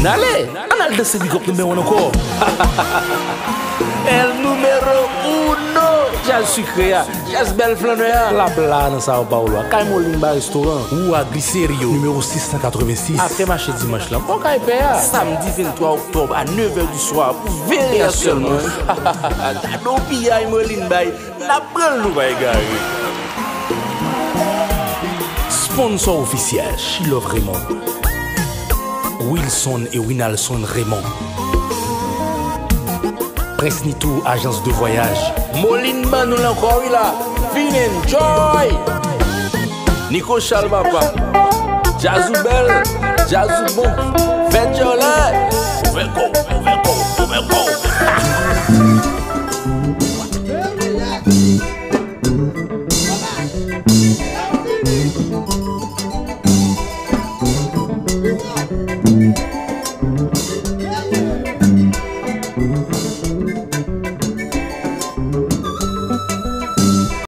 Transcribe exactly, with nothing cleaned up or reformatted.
N ale! Ann al danse big up number one ankò! El numero uno! Djaz sikre a, djaz bèl flannè a. L ap la nan Sao Paulo a, kay Molimba Restoran. Rua Glicerio, nimewo sis san katrevensis. Apre mache dimanch lan, bò kay pè a. Samdi venntwa oktòb a nevè di swa pou veye a sèlman. Gade yon piyay Molimba. N ap pran l, nou pa egare. Sponsor ofisyèl, She Love Raymond. Wilson e Winalson Raymond. Prince Nito, ajans de vwayaj. Moline ban nou l ankò wi la. Vin enjoy! Nico Charles papa. Djaz ou bèl, djaz ou bon. Fè djòlè. Ouvè kò w, ouvè kò w, ouvè kò w.